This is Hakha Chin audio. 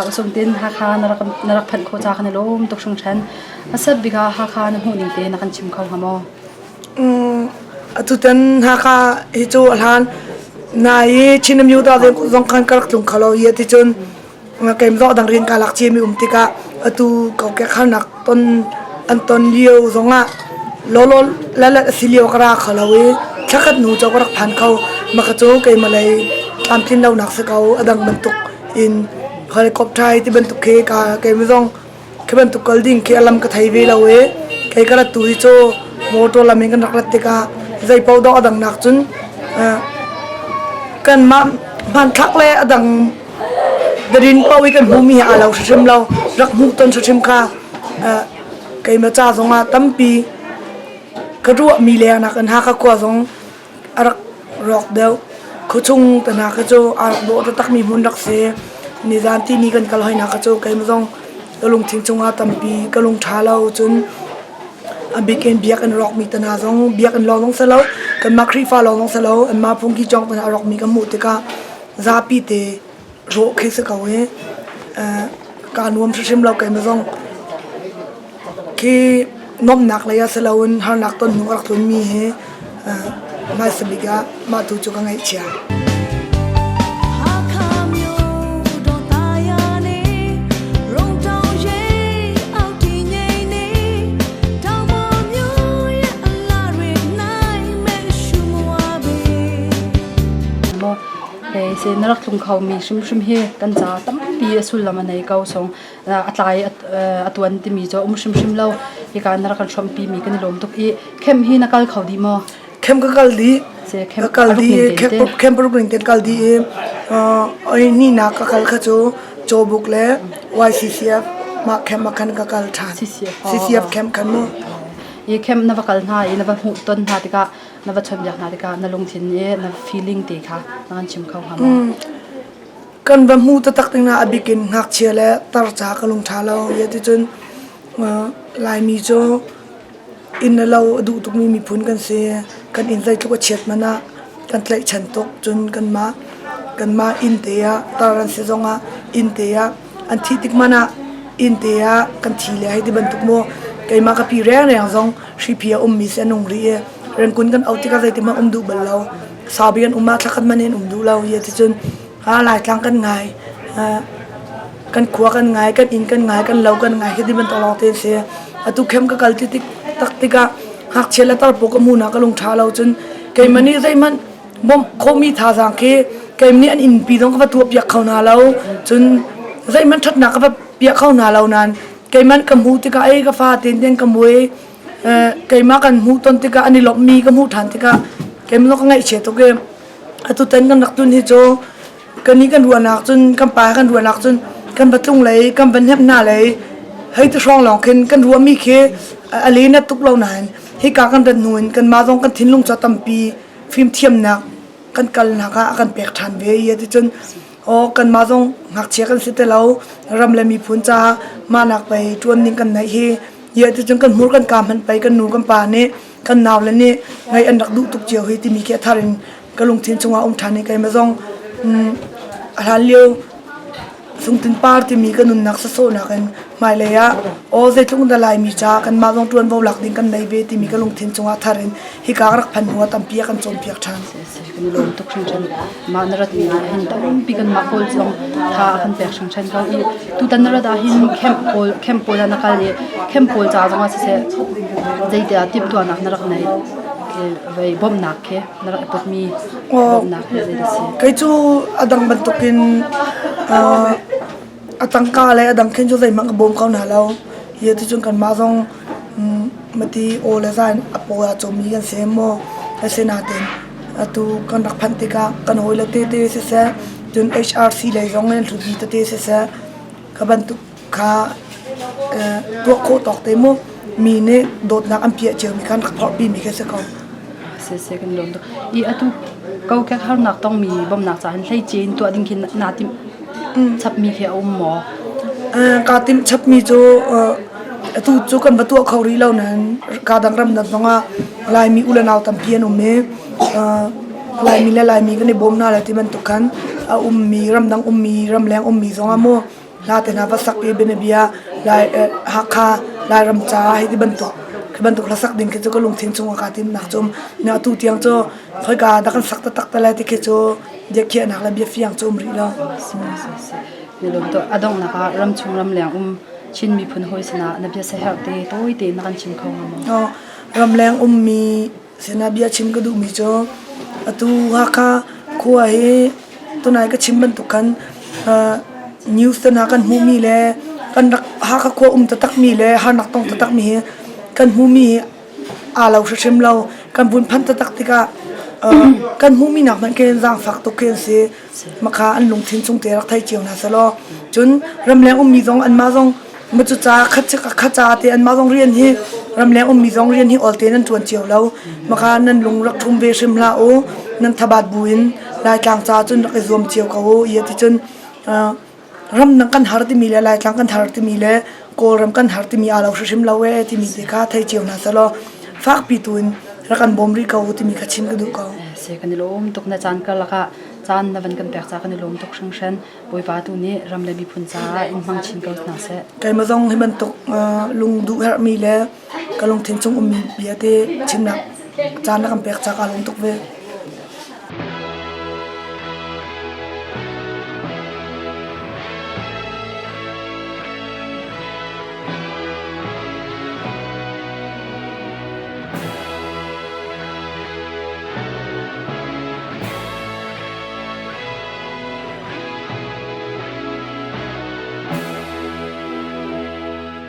Usungtin Hakha na rak na rak phanh khawh ca kan i lawm tuk hringhran. Hmasat bik ah Hakha na hmuh ning te na kan chim kho hnga maw? Atutan Hakha hi cu a hlan nai i Chin Amyota zong khan ka rak tlung kho lo i ticun keim zawh dang rian kaa lak ciami um tikah atu kokek harnak ton an ton lio zongah lawlaw lalat a si lio ka ra kho lo i thlakhat hnu cu ka rak phan kho. Maka cu keimah lei tlamtlin lonak si ko a dang bantuk in helicopter ti bantuk khi ka keimah zong Khi bantuk kal ding khi a lam ka thei ve lo i kei ka rat tu hi cu motor lam in kan rak rat tikah zei paoh dawh a dang nak cun kanmah hmanthlak le a dang darin paoh i kan hmuhmi he aa lo hrimhrim lo rak hmuh ton hrimhrim kha keimah ca zongah tampi ka ruahmi lengnak in Hakha khua zong a rak rawk deuh. Khuachung te hna kha cu aa rak dawh taktakmi hmun rak si. Nizan tihni kan kal hoi hna kha cu keimah zong ka lungthin cungah tampi ka lung ṭha lo. Cun a bik in biakinn rawkmi te hna zong biakinn lawng zong si lo kanmah Khrihfa lawng zong si lo anmah phungki cawng te hna a rawkmi kan hmuh tikah zapi te rawh khi si ko i kaa nuam hrimhrim lo keimah zong. Khi nuamhnak lei ah si loin harnak ton hnu ka rak tlunmi hi hmaisa bik ah mah tu cu ka ngaihchia. Hei na rak tlung kho mi hrimhrim hi kan ca tampi a sullam a nei ko song a tlai a tuan timi cu a um hrimhrim lo. Hika na rak kan hrawmpi mi kan i lawm tuk i khem hi na kal kho dih maw? Khem ka kal dih. Ka kal dih khem paruk ning ten kal dih i oi ni na ka kal kha cu Cawbuk le YCCF mah khem ah khan ka kal ṭhan. CCF khem khan mu. I khem na va kal hna i na va hmuh ton hna tikah na va chawnhbiak hna tikah na lungthin i na feeling te kha na kan chim kho hnga maw? Kan va hmu taktak ding ah a bik in ngakchia le tar ca ka lung ṭha lo. Ticun Laimi cu inn le lo a duh tukmi miphun kan si. Kan inn zeitluk a chiat hmanh ah kan tlaihchan tuk. Cun kanmah kanmah inn te ah tar an si zongah inn te ah an thih tik hmanh ah inn te ah kan thi le hei ti bantuk maw keimah ka pi rengreng zong hriphi a ummi si a nung rih i rengkun kan auh tikah zeitik hmanh um duh bal lo. Saubi an um ah thlakhat hmanh in um duh lo. Ticun Laitlang kan ngai, kan khua kan ngai, kan inn kan ngai, kan lo kan ngai hi ti bantuk lawng te an si. Atu khem ka kal ti tik tak tikah ngakchia le tar pawl ka hmu na ka lung ṭha lo cun keimah nih zeihmanh bawmh khawhmi thazaang khi keimah nih an innpi zong ka va tuah piak kho hna lo cun zeihmanh ṭhatnak ka va piah kho hna lo nain keimah ka hmuh tikah ei ka fa ten ten ka mui keimah kan hmuh ton tikah an i lawmhmi ka hmuh ṭhan tikah keimah zong ka ngaihchia tuk i atutan kan rak tun hi cu kan i kan ruahnak cun kan pa kan ruahnak cun kan va tlung lei kan va hnemh hna lei hei ti hrawng lawng khin kan ruahmi khi a le na tuk lo nain hika kan rat hnu in kanmah zong kan thinlung cu tampi fimthiamnak kan kalnak ah a kan pek ṭhan ve i ticun aw kanmah zong ngakchia kan si ti lo ram le miphun caah mahnak pei ṭuan ding kan neih hi hi ticun kan hmur kan kaa hmanh pei kan nu kan pa nih kan nau le nih ngaih an rak duh tuk cio hi timi khi a thar in ka lungthin chungah um ṭhan i keimah zong a hlan lio Sungtin par timi ka nunnak sawsawhnak in hmailei ah aw zeitluk in dah Laimi ca kanmah zong ṭuanvo lak ding kan nei ve timi ka lungthin cungah thar in hika ka rak phan hnu ah tampi a kan cawnpiak ṭhan. Kan i lawm tuk hringhran. Mah na rat mi ah hin tampi kanmah pawl zong tha a kan pek hringhran ko i tutan na rat ah hin camp pawl camp pawl ah na kal i camp pawl ca zongah siseh zeitiah timhtuahnak na rak nei vei bawmhnak khi na rak i putmi bawmhnak hi zei si? Kei cu a dang bantukin a tangka le a dang khin cu zeihmanh ka bawm kho hna lo. Hi ticun kanmah zong mati aw le zan a paw ah cawmmi kan si maw asinain atu kan rak phanh tikah kan hawile tete siseh cun HRC lei zong in hlutmi tete siseh ka bantuk kha tuah khawh tawk te mu mi nih dawtnak an piah ciomi khan rak phorhpimi khi si ko. Siseh kan lawm tuk. I atu kokek harnak tongmi bawmhnak ca hin hleice in tuah ding khi naa timh chapmi khi a um maw? Kaa timh chapmi cu atu cu kan va tuah kho rih lo nain kaa dang ram dang zongah Laimi u le nau tampi an um i Laimi le Laimi kan i bawm hna lai ti bantuk khan a ummi ramdang ummi ramleng ummi zongah mu. Hla te hna va sak i bianabia Lai Hakha Lairam ca hei ti bantuk khi bantuk hlasak ding khi cu ka lungthin chungah kaa timnak cu um. Atu tiang cu khoika dah kan sak taktak te lai ti khi cu biakhiahnak le biafiang cu um rih lo. A donghnak ah ramchung ramleng um Chin miphun hawi sinah na bia siaherh te tawi tein na kan chim kho hnga maw? Ramleng ummi sinah bia chim ka duhmi cu atu Hakha khua hi tunai ka chim bantuk khan news te hna kan hmuhmi le kan rak Hakha khua um taktakmi le harnak tong taktakmi hi kan hmuhmi hi aa lo hrimhrim lo. Kan vun phanh taktak tikah kan hmuhmi nak hmanh khin zaangfak tuk khi an si. Makha an lungthin chung te rak thei cio hna selaw cun ramleng ummi zong anmah zong macuca khat ca te anmah zong rian hi ramleng ummi zong rian hi ol te nan ṭuan cio lo. Makha nan lung rak ṭhum ve hrim hlah u. Nan thabat buin Laitlang ca cun rak i zuam cio ko u. Ia ti cun ramdang kan har timi le Laitlang kan har timi le Kawlram kan har timi aa lo hrimhrim lo ee timi te kha thei cio hna selaw fakpi tu in rak kan bawm rih ko timi kha chim ka duh ko. Si kan i lawm tuk na caan karlak ah caan na van kan pek ca kan i lawm tuk hringhran. Bawipa tu nih ram le miphun caah in hmang chin ko hna seh. Keimah zong hi bantuk lungduh herhmi le ka lungthin chung ummi bia te chimnak caan na kan pek ca kaa lawm tuk ve.